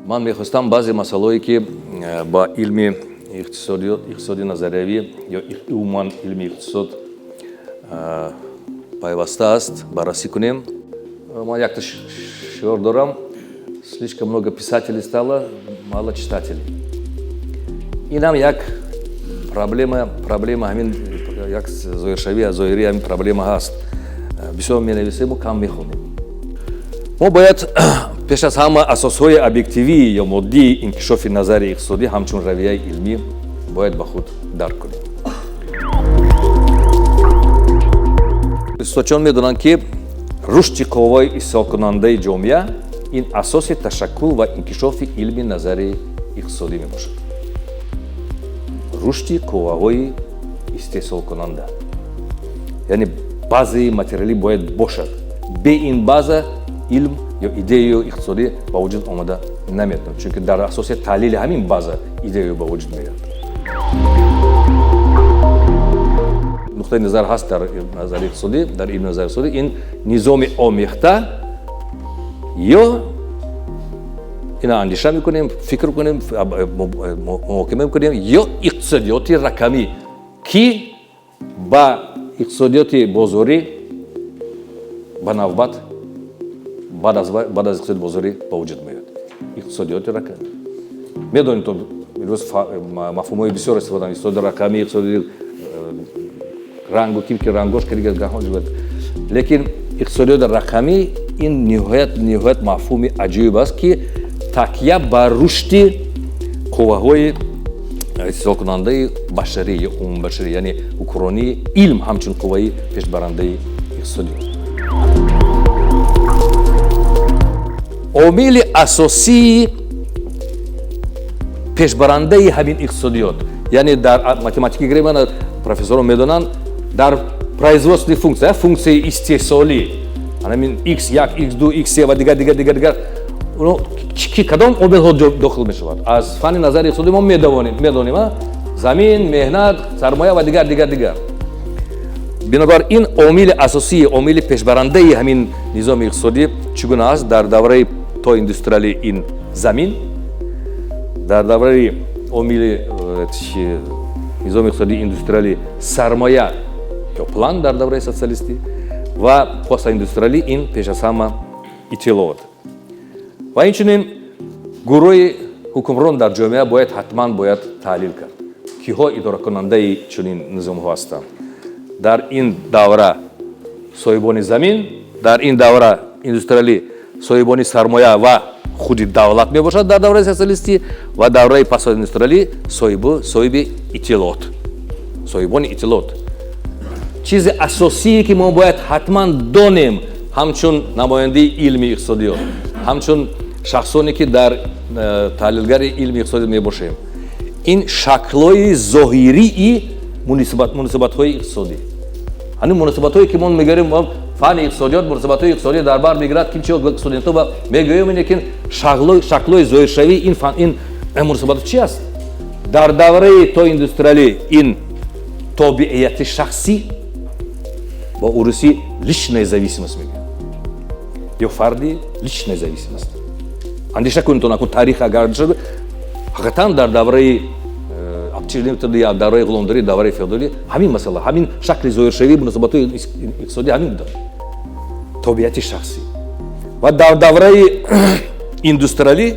Ман мехостам баъзе масъалаҳое, ки ба илми иқтисодиёт, иқтисоди назариявӣ ё умуман илми иқтисод пайваста аст, баррасӣ кунем. Ман якта шиор дорам: «Слишком много писателей стало, мало читателей». Инам як проблема, ҳамин як зоҳиршавӣ аз зоҳирии ҳамин проблема ҳаст. Бисёр менависему, кам мехонем. Мо бояд пеш аз ҳама асосҳои объективӣ ё моддии инкишофи назарияи иқтисодӣ ҳамчун равияи илмӣ бояд ба худ дарк кунем. Устодчон медонанд, ки рушди қувваи истеҳсолкунандаи ҷомеа ин асоси ташаккул ва инкишофи илми назарияи иқтисодӣ мебошад. Рушди қувваҳои истеҳсолкунанда, яъне базаи материалӣ бояд бошад. Бе ин база илм ё идеяю иқтисодӣ ба вуҷуд омада наметавонад, чунки дар асоси таҳлили ҳамин база идеяю ба вуҷуд меояд. Нуқтаи назар ҳаст дар назари иқтисодӣ, дар илми назари иқтисодӣ: ин низоми омехта ё ина андеша мекунем, фикр кунем, муҳокима мекунем, ё иқтисодиёти рақамӣ, ки ба иқтисодиёти бозорӣ ба навбат баъд аз иқтисоди бозорӣ ба вуҷуд меояд. Иқтисодиёти рақамӣ, медонед, имрӯз мафҳумҳои бисёр истифода: иқтисоди рақамӣ, иқтисоди рангу ким ки рангош ки. Лекин иқтисодиёти рақамӣ ин ниҳоят мафҳуми аҷоиб аст, ки такя ба рушди қувваҳои истеҳсолкунандаи башарӣ ё умумбашарӣ, яъне ҳукмронии илм ҳамчун қувваи пешбарандаи иқтисодиёт. Омили асосии пешбарандаи ҳамин иқтисодиёт, яъне дар математика гирем, профессорон медонанд, дар производственный функция, функсияи истеҳсолӣ, ҳамин x1, x2, x3 ва дигар, дигар, дигар, дигар, ки кадом омилҳо дохил мешавад? Аз фанни назари иқтисодӣ мо медонем: замин, меҳнат, сармоя ва дигар, дигар, дигар. Бинобар ин омили асосии, омили пешбарандаи ҳамин низоми иқтисодӣ чӣ гуна аст? Дар давраи тоиндустриалӣ ин замин, дар давраи омили низоми иқтисодии индустриалӣ сармоя ё план, дар давраи социалистӣ ва постиндустриалӣ ин пеш аз ҳама иттилоот. Ва инчунин гурӯҳи ҳукмрон дар ҷомеа бояд ҳатман бояд таҳлил кард, киҳо идоракунандаи чунин низомҳо ҳастанд. Дар ин давра соҳибони замин, дар ин давра индустриалӣ соҳибони сармоя ва худи давлат мебошад дар давраи социалистӣ, ва давраи пасоиндустриалӣ соҳиби иттилоот, соҳибони иттилоот. Чизи асосие, ки мо бояд ҳатман донем ҳамчун намояндаи илми иқтисодиёт, ҳамчун шахсоне, ки дар таҳлилгари илми иқтисодиёт мебошем, ин шаклҳои зоҳирии муносибатҳои иқтисодӣ, ҳамин муносибатҳое, ки мо мегӯем, фанни иқтисодиёт муносибатҳои иқтисодӣ дар бар мегирад, ки чи студентҳо мегӯем, ине ки шаклҳои зоҳиршавии ин муносибатҳо чи аст? Дар давраи тоиндустриалӣ ин тобеияти шахсӣ, бо урусӣ личная зависимость мегӯям, ё фарди личная зависимость. Андеша кунед, акун таърих агар ҳақиқатан дар давраи давраи ғуломдорӣ, давраи феодалӣ ҳамин масъала, ҳамин шакли зоҳиршавии муносибатҳои иқтисодӣ ҳамин буда: тобеияти шахсӣ. Ва дар давраи индустриалӣ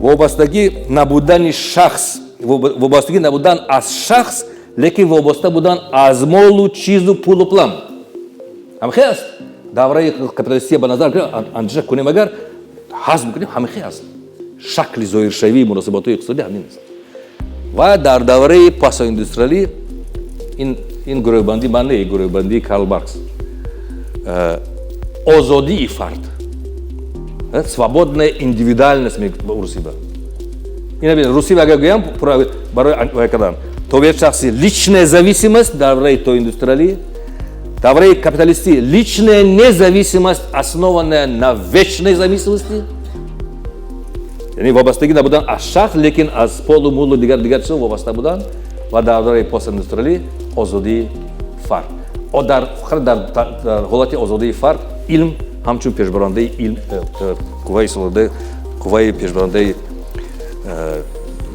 вобастагӣ набудани шахс, вобастагӣ набудан аз шахс, лекин вобаста будан аз молу, чизу, пулу, план. Ҳамихе аст. Давраи капиталистия ба назар андеша кунем, агар ҳазм кунем, ҳамихе аст. Шакли зоҳиршавии муносибатҳои иқтисодӣ ҳамин аст. Ва дар давраи пасоиндустриалӣ ин гурӯҳбандӣ ман не, гурӯҳбандии Карл Маркс: озодии фард, свободная индивидуальность русиба. Ина бин, русиба агар гӯям, барои вай кардан тобеияти шахсӣ личная зависимость давраи тоиндустриалӣ, давраи капиталистӣ личная независимость, основанная на вечной зависимости, яъне вобастагӣ набудан аз шахс, лекин аз полу, мулу, дигар, дигар чизо вобаста будан, ва дар давраи постиндустриалӣ озодии фард. Дар ҳолати озодии фард илм ҳамчун пешбарандаи илм, қувваи Қувваи пешбарандаи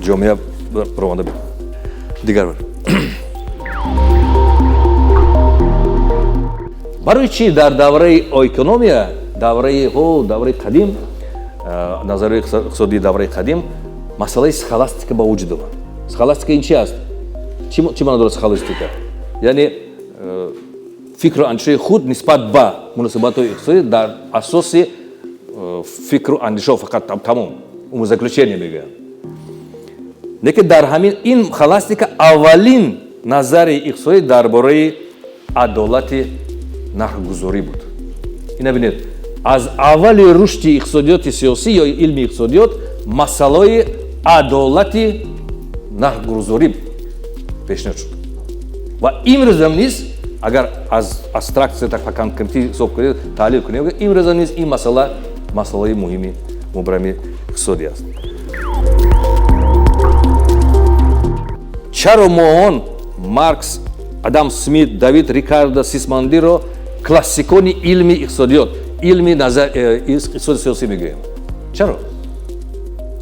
ҷомеа баромада дигар. Барои чӣ дар давраи экономия, давраи давраи қадим, назарияи иқтисодии давраи қадим масъалаи схоластика ба вуҷуд омад? Схоластика ин чи аст? Чӣ маъно дорад схоластика? Яъне фикру андешаи худ нисбат ба муносибатҳои иқтисодӣ дар асоси фикру андешаҳо фақат, тамом, умозаключение мегӯянд. Лекин дар ҳамин ин схоластика аввалин назари иқтисодӣ дар бораи адолати нархгузорӣ буд. Ина бинед, аз аввали рушди иқтисодиёти сиёсӣ ё илми иқтисодиёт масъалаи адолати нархгузорӣ пешниҳод шуд. Ва имрӯзам низ, агар аз абстракция так по конкретӣ ҳисоб кунед, таҳлил кунем, имрӯзам низ ин масъала масъалаи муҳими мубрами иқтисодӣ аст. Чаро мо он Маркс, Адам Смит, Давид Рикардо, Сисмандиро классикони илми иқтисодиёт, илми иқтисоди сиёсӣ мегӯем? Чаро?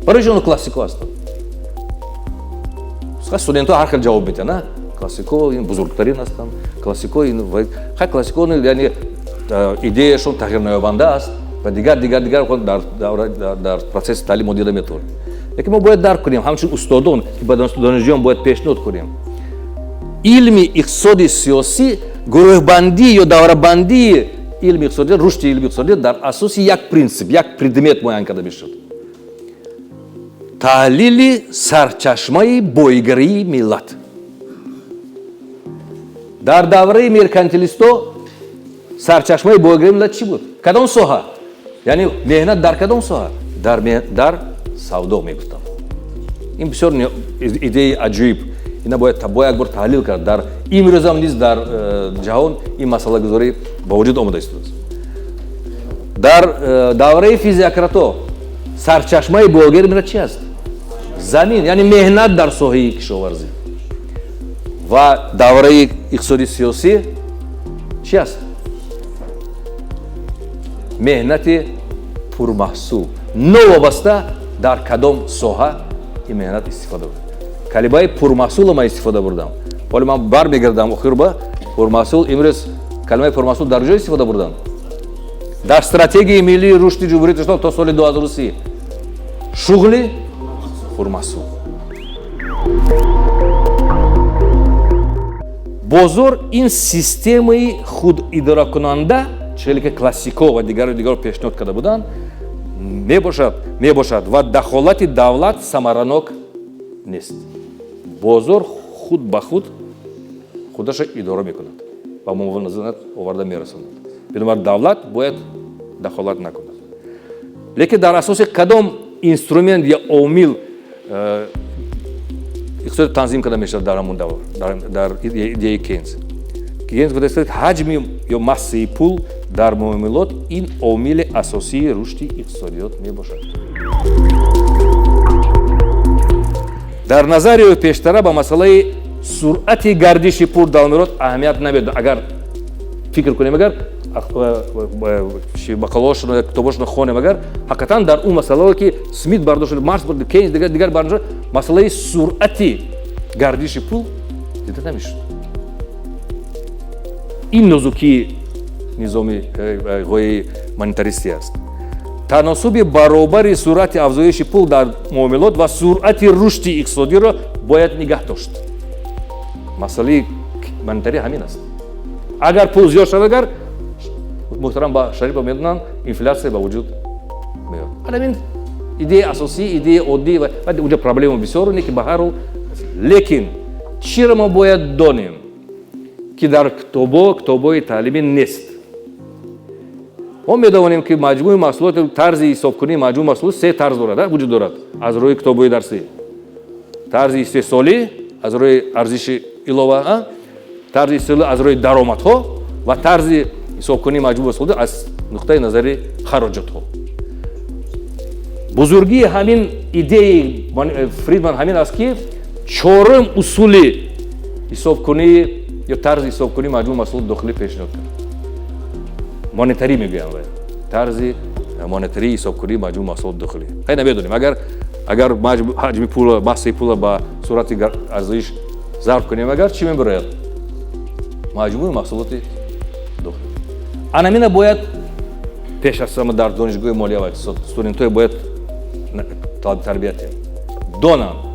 Барои чи онҳо классико ҳастанд? Студентҳо ҳар хел ҷавоб медиҳанд. Классико ин бузургтарин ҳастанд, классико ин, хай, классико яъне идеяшон тағйирнаёбанда аст ва дигар, дигар, дигар. Дар процесси таълим мо дида метавонем. Лекин мо бояд дарк кунем, ҳамчун устодон, ки ба донишҷӯён бояд пешниҳод кунем, илми иқтисоди сиёсӣ, гурӯҳбандӣ ё даврабандии илми иқтисодиёт, рушди илми иқтисодиёт дар асоси як принсип, як предмет муайян карда мешуд: таҳлили сарчашмаи боигарии миллат. Дар давраи меркантилистҳо сарчашмаи боигарии миллат чӣ буд? Кадом соҳа? Яъне меҳнат дар кадом соҳа? Дар савдо мегуфтам. Ин бисёр идеяи аҷоиб, ина бояд як бор таҳлил кард. Дар имрӯзам низ дар ҷаҳон ин масъалагузорӣ ба вуҷуд омада истодааст. Дар давраи физиократҳо сарчашмаи боигарии миллат чи аст? Замин, яъне меҳнат дар соҳаи кишоварзӣ. Ва давраи иқтисоди сиёсӣ чи аст? Меҳнати пурмаҳсул, новобаста дар кадом соҳа ин меҳнат истифода бурд. Калимаи пурмаҳсулро ман истифода бурдам, ҳоло ман бармегардам охир ба пурмаҳсул. Имрӯз калимаи пурмаҳсул дар ҷо истифода бурдам? Дар Стратегияи миллии рушди Ҷумҳурии Тоҷикистон то соли 2030, шуғли пурмаҳсул. Бозор ин системаи худидоракунанда, чизе ки классико ва дигару дигарро пешниҳод карда буданд, мебошад ва дахолати давлат самаранок нест. Бозор худ ба худ худаша идора мекунад ва мувозанат оварда мерасонад, бинобар давлат бояд дахолат накунад. Лекин дар асоси кадом инструмент ё омил иқтисодиёт танзим карда мешавад дар ҳамон давр, дар идеяи Кейнс? Кейнс гуфтааст, ҳаҷми ё массаи пул дар муомилот ин омили асосии рушди иқтисодиёт мебошад. Дар назарияи пештара ба масъалаи суръати гардиши пул дар муомилот аҳамият намедод. Агар фикр кунем, агар мақолаҳошро, китобҳошро хонем, агар ҳақиқатан дар он масъалаое ки Смит бардошт, Маркс, Кейнс, дигар дигар бардошт, масъалаи суръати гардиши пул дида намешуд. Ин нозукии низоми ғояи монетаристӣ аст. Таносуби баробари суръати афзоиши пул дар муомилот ва суръати рушди иқтисодиро бояд нигаҳ дошт. Масъалаи монетарӣ ҳамин аст. Агар пул зиёд шавад, агар муҳтарам ба Шарипов медонанд, инфлясия ба вуҷуд меояд. Ҳамин идеяи асосӣ, идеяи оддӣ, ва унҷа проблема бисёр не, ки ба ҳар ҳол. Лекин чиро мо бояд донем, ки дар китобҳои таълимӣ нест? Мо медонем, ки маҷмӯи маҳсулоти, тарзи ҳисобкунии маҷмӯи маҳсулот се тарз дорад, вуҷуд дорад аз рӯи китобҳои дарсӣ: тарзи истеҳсолӣ аз рӯи арзиши илова, тарзи истеҳсолӣ аз рӯи даромадҳо ва тарзи ҳисобкунии маҷмӯи маҳсулот аз нуқтаи назари хароҷотҳо. Бузургии ҳамин идеяи Фридман ҳамин аст, ки чорум усули ҳисобкунии ё тарзи ҳисобкунии маҷмӯи маҳсулоти дохилӣ пешниҳод кард. Монетарӣ мегӯянд, вай тарзи Монетарии ҳисобкунии маҷмӯи маҳсулоти дохилӣ. Хай, намедонем, агар ҳаҷми пула, массаи пула ба суръати арзоиш зарб кунем, агар чӣ мебарояд? Маҷмӯи маҳсулоти дохилӣ. Анамина бояд пеш аз ҳама дар донишгоҳи молия ва иқтисод студентҳое бояд тарбият донанд.